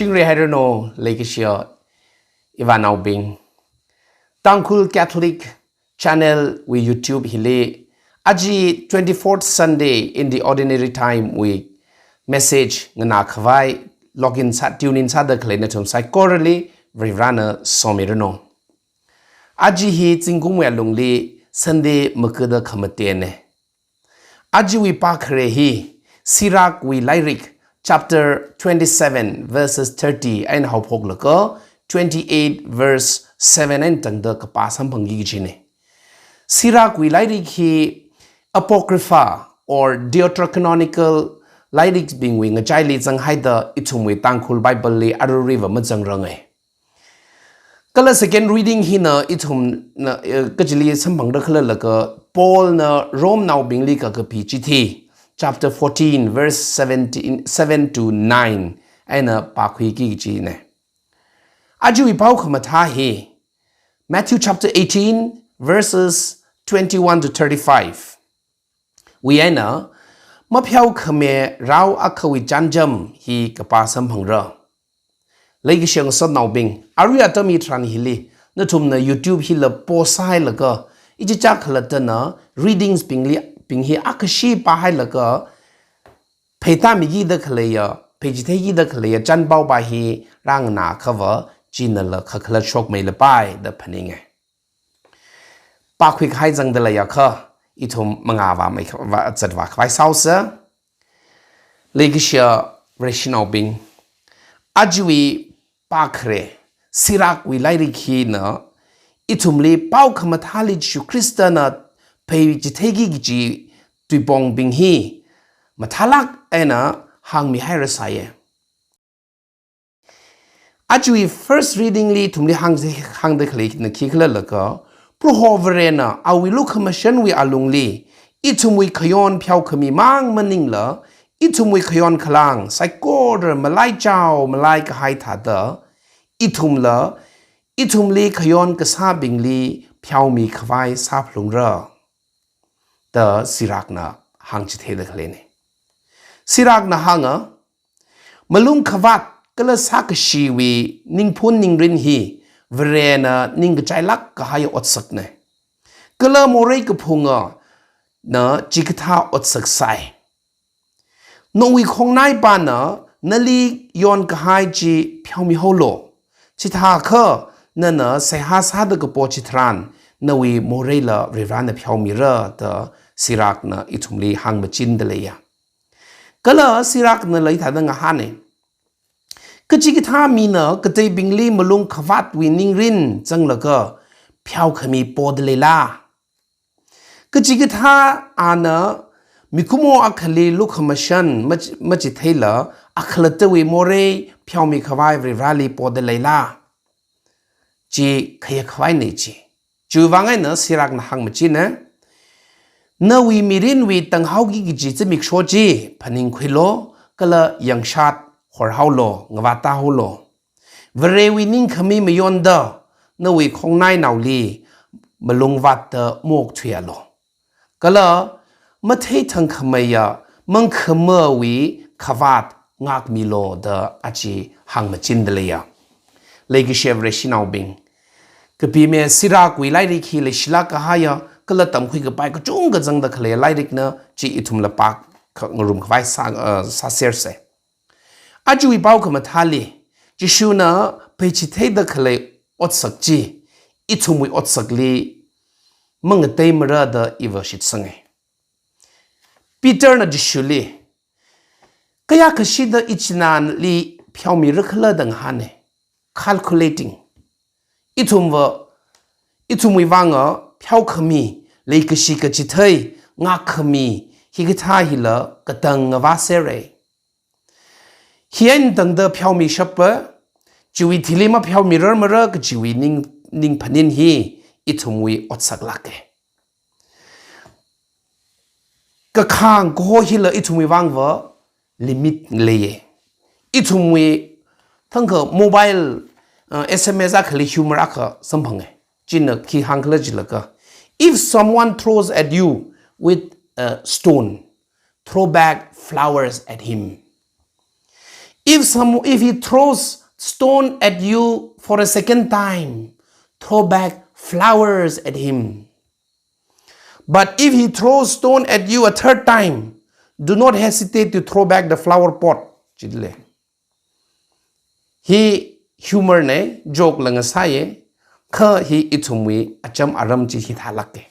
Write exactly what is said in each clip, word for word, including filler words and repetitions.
Chingri hairano leikashiya ivānaobing. Tangkhul Catholic Channel wui YouTube hili aja twenty-fourth Sunday in the Ordinary Time wui message nganākhavai login sā, tune in sāda khalei nathum saikorali Varivarāna somirano. Aja hi zingkumwui alungli Sunday makuda khamatene. Ajawui pākhare hi Sirākwui lairik chapter twenty-seven verses thirty eina haophoklaga twenty-eight verse seven eina tangda kapā samphangki kajine. Sirākwui lairik hi Apocrypha or Deuterocanonical lairikbingwui ngachaili zanghaida ithumwui Tangkhul Bible li aruiriva mazangranga. Kala second reading hina ithumna, eh, kachili samphangra khala laga Paulna Romnaobingli kakapi chithi, chapter fourteen, verse seventeen, seven to nine eina pākhuiki kajine. Ajawui pao khamathā hi Matthew chapter eighteen, verses twenty-one to thirty-five wui eina mapheokhami rao akhawui chānjam hi kapā samphangra. Leikashiya ngasotnaobing, arui atam hitharan hili nathumna YouTube hila pause sāhailaga, ichicha khalattana readings bingli, bing hi akhashi pāhailaga, pheitāmikida khaleiya, pheichitheikida khaleiya chānpao pā hi rānganāakhava, chinala khakhalat shokmeilapai da phaninge. Pākhuikahai zangda leiakha, ithum mangā vāmei kha-, vā, zatvākhavai sāhaosa. Leikashiya Vareshinaobing, ajawui pākhare Sirākwui lairik hina ithumli pao khamathāli Jishu Khristana pheichitheiki kaji tuipongbing hi mathālāk eina hāngmihairasāye. Ajawui first reading li ithumli hāng, hāngda khaleina khikhala laga, Proho Varena awui lukhamashanwui alungli ithumwui khayon pheokhami mang maningla, ithumwui khayon khalāng saikora malaichao malaikahai thāda, ithumla ithumli khayon kasābingli pheomikhavai sāphalungra da Sirākna hāngchitheida khaleine. Sirākna hānga, malung khavāt kala sākashiwui ningphun ningrin hi Varena ningkachailāk kahai otsakne. Kala morei kaphungana chikathā otsak sāi. Nawui khongnaipāna nali yonkahai chi pheomihaolu. Chithākha nana seihā sāda kapo chitharan nawui moreila Varivarana pheomira da Sirākna ithumli hāngmachinda leiya. Kala Sirāknala hithāda ngahāne. Kachikathā mina kateibingli malung khavātwui ningrin zanglaga pheokhami poda leila? Kachikathā ana mikumo akhali lukhamashan mach-, machitheila akhalattawui morei pheomikhavai Varivarali poda leila? Chi khayākhavaine chi. Chiwui vang eina Sirākna hāngmachine. Nawui mirinwui tanghaoki kaji zimiksho chi phaningkhuilu, kala yangshat horhaolu, ngavātāhaolu. Varewui ningkhami mayonda nawui khongnainaoli malung vātda maokthuialu. Kala matheithangkhameiya mangkhamāwui khavāt ngākmilu da aja hāngmachinda leiya. Leikashiya Vareshinaobing, kapime Sirākwui lairik hi leishilāk kahaiya kala tamkhui kapai kachungkha zangda khalei lairikna, chi ithumla pākha ngarumkhavai sā, uh, sāserse. Ajawui pao khamathāli, Jishuna pheichitheida khalei otsak chi ithumwui otsakli mangateimara da iva shitsange. Peterna Jishuli, kayākha shida ichinali pheomira khala da ngahāne. Calculating. Ithumva, ithumwui vanga pheokhami, leikashi kachithei, ngākkhami, hikathā hila katang ngavāsere. Hi eina tangda pheomishappa, chiwui thili mapheomirarmara kajiwui ning, ningphanin hi ithumwui otsaklāke. Kakhang kaho hila ithumwui vangva limit leiye. Ithumwui thangkha mobile, uh, S M S akhali humor akha samphange. China khi hāngkhala jilaga, "If someone throws at you with a stone, throw back flowers at him." If some, if he throws stone at you for a second time, throw back flowers at him. But if he throws stone at you a third time, do not hesitate to throw back the flower pot. Chidle. Hi humor ne, joke la ngasāye, kha hi ithumwui acham aram chi hithālāke.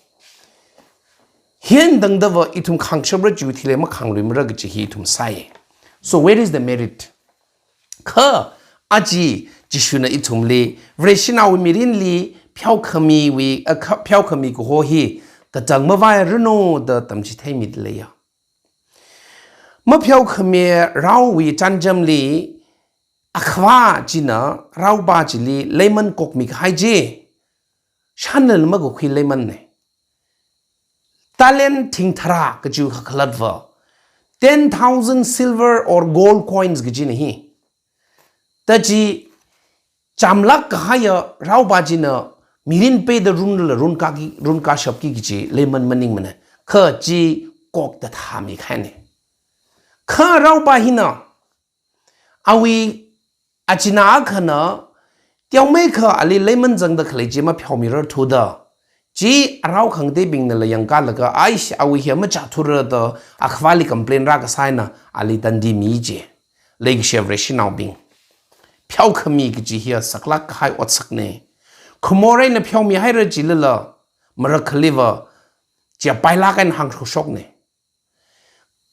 Hien dangdava ithum khangshapra chiwui thili makhangluimara kachi hi ithum sāye. So where is the merit? Kha aja Jishuna ithumli, Vareshinao mirinli pheokhamiwui, a, kha-, pheokhami kaho hi katang mavāiranu da tamchitheimida leiya. Mapheokhami raowui chānjamli, akhavā china raopā chili leiman kokmi kahai chi, shanlan makakhui leimanne. Talent thingtharā kachi kakhalatva, ten thousand silver or gold coins kachina hi. Tachi chamlāk kahaiya raopā china mirin peida runla runkāki, runkāshapki kachi leiman maningmane. Kha chi kokda thāmi kahaine. Kha raopā hina, awui achina akhana teomeikha ali leiman zangda khalei chi mapheomirarthuda, chi arao khangateibingnala yangkalaga, aish, awui hi machāthura da akhavāli complain rākasā eina ali tandi mi chi. Leikashi Vareshinaobing, pheokhami kachi hiya saklāk kahai otsakne. Khumor eina pheomihaira chilala, marakkhaliva chiya pailāk eina hāngshokshokne.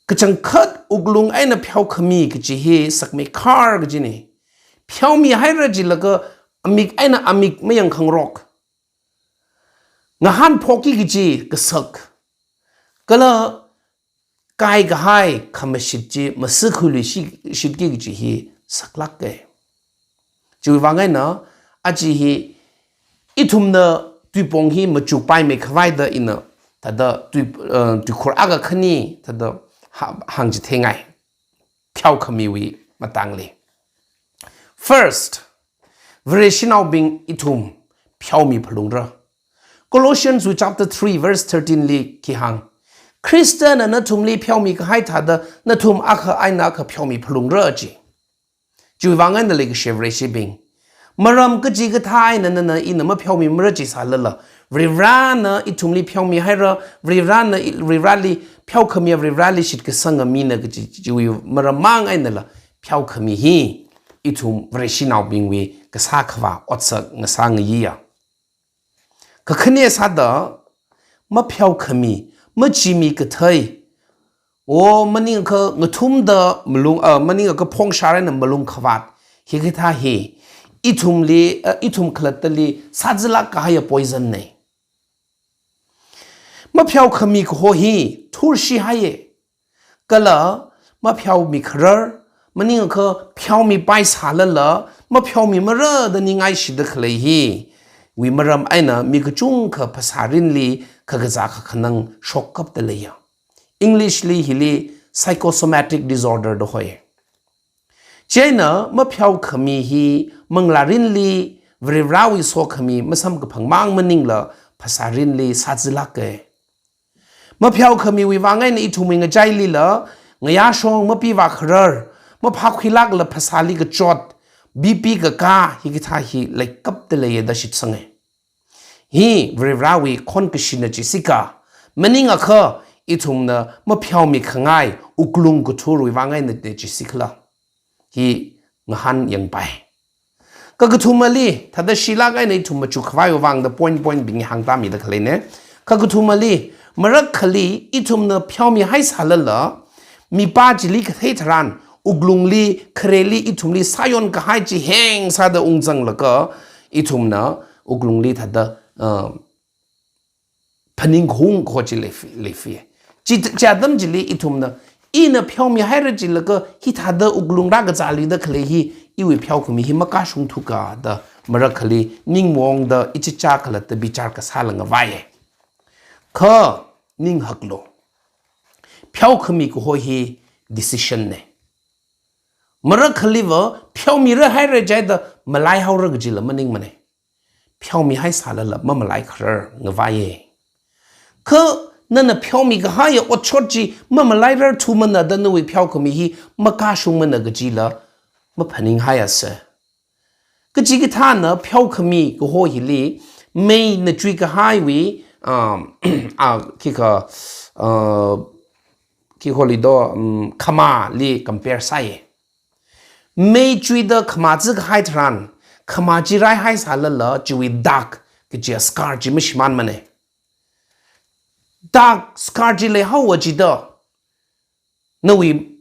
Kachangkhat wuklung eina pheokhami kachi hi sakmeikhar kachine. Pheomihaira chilaga amik eina amik mayangkhangarok. Ngahānphokki kachi kasak, kala kai kahai khamashit chi masikhuiluishi-, shitki kachi hi saklāke. Chiwui vang eina aja hi ithumna tuipong hi machukpaimei khavaida ina thāda tui, uh, tuikhur akha khani thāda ha-, hāngchitheingai. Pheokhamiwui matangli. First, Vareshinaobing ithum pheomi phalungra. Colossians wui chapter three verse thirteen li khi hāng, Khristana nathumli pheomi kahai thāda nathum akha eina akha pheomi phalungra chi. Chiwui vang eina leikashi Vareshibing, maram kachikathā eina nana ina mapheomimara chisālala, Varivarana ithumli pheomihaira, Varivarana i-, Varivarali pheokhami, Varivarali shitkasanga mina kachi chiwui maram mang einala pheokhami hi ithum Vareshinaobingwui kasā khavā otsak ngasāngaiya. Kakhane sāda mapheokhami, machimi kathei, o maningakha ngathumda malung, ah, maningakha phongshar eina malung khavāt hikathā hi ithumli, ah, ithum khalattali sāzalāk kahaiya poison ne. Mapheokhami kaho hi thurshihaie. Kala mapheomikharar, maningakha pheomipai sālala mapheomimara da ningai shida khalei hiwui maram eina mi kachungkha phasā rinli khakazā khakhanang shokkapda leiya. English li hili psychosomatic disorder da hoi. Chieina mapheokhami hi manglā rinli Varivarawui sokhami masamkaphang mang maningla phasā rinli sāzalāke. Mapheokhamiwui vang eina ithumwui ngachailila ngayāshong, mapivākharar, maphākhuilākla phasāli kachot, B P kakā hikathā hi leikapda leiya da shitsange. Hi Varivarawui khonkashina chisika, maningakha ithumna mapheomikhangai wuklung kathurwui vang eina da chisikhala. Hi ngahānyangpai. Kakathumali, thāda shilāk eina ithum machukkhavaiwui vang da point point bing hāngtāmida khaleine. Kakathumali, marakhali ithumna pheomihai sālala, mipā chili kathei tharan, wuklungli, khareli ithumli sāyon kahai chi heng sāda ungzanglaga, ithumna wuklungli thāda, uh, phaning hung kaho chi leifi, leifi. Chi, chi atam chili ithumna, ina pheomihaira chilaga hithāda wuklung rākazā leida khalei hi, iwui pheokhami hi makashungthuka da marakhali ningmaongda ichicha khalatta bichar kasāla ngavaiye. Kha ninghaklu. Pheokhami kaho hi decision ne. Marakhaliva pheomira haira chida malaihaora kajila maningmane. Pheomihai sālala mamalaikharar ngavaiye. Kha nana pheomikahaiya otshot chi mamalairarthumana da nawui pheokhami hi makashungmana kajila maphaninghaiasa. Kachikathāna pheokhami kaho hili, meina chuikahaiwui, um, a, khikha, uh, khi holido, um, khamāli compare sāi. Mei chuida khamā zikahai tharan, khamā chi raihaisālala, chiwui dark, kachi scar chi mashimānmana. Dark scar chi leihaowa chida, nawui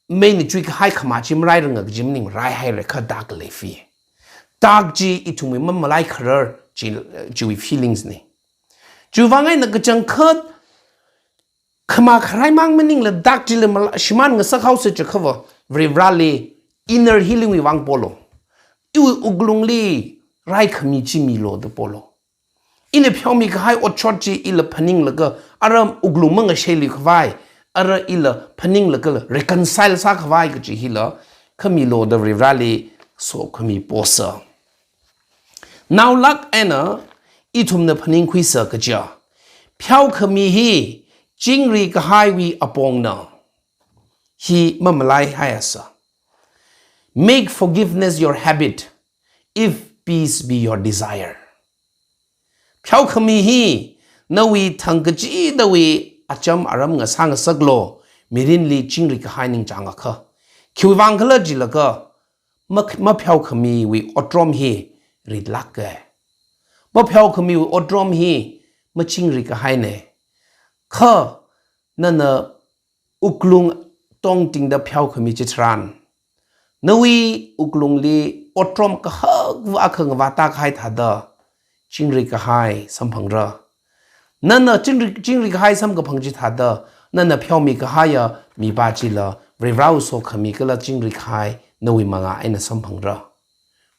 meina chuikahai khamā chi marairanga kaji maningmara, raihaira kha dark lei fi. Dark chi ithumwui mamalaikharar chi, chiwui feelings na. Chiwui vang eina kachangkhat khamā kharaimang maningla dark chili mala-, shimānngasak haosa chiakhava, Varivarali inner healing wui vang polo. Iwui wuklungli raikhami chi milo da polo. Ina pheomikahai otshot chi ila phaninglaga, ara wuklung mangasheilikhavai, ara ila phaninglagala reconcile sākhavai kachi hila khamilo da Varivarali sokhami posa. Naolāk eina ithumna phaningkhuisa kaja, pheokhami hi chingri kahaiwui apongna. Hi mamalaihaiasa. Make forgiveness your habit if peace be your desire. Pheokhami hi nawui thang kachidawui acham aram ngasāngasaklo, mirinli chingri kahai ningchāngakha. Khiwui vang khala jilaga, ma, mapheokhamiwui otrom hi ritlāka. Mapheokhamiwui otrom hi machingri kahaina. Kha nana wuklung tongtingda pheokhami chitharan, nawui wuklungli otrom kahakva akha ngavātākahai thāda chingri kahai samphangra. Nana chingri, chingri kahai samkaphang chithāda, nana pheomikahaia mipā chila Varivarawui sokhami kala chingri kahai nawui mangā eina samphangra.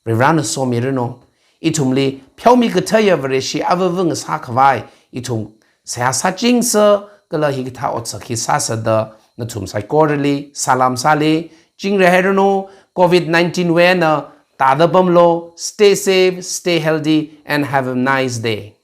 Varivarana somiranu. Ithumli pheomi kathāya Vareshi avāva ngasākhavai ithum seihā sāchingsa, kala hikathā otsak hi sāsa da nathum saikorali salām sāli. Chingri hairanu. Covid nineteen wui eina tāda pamlu. Stay safe, stay healthy, and have a nice day.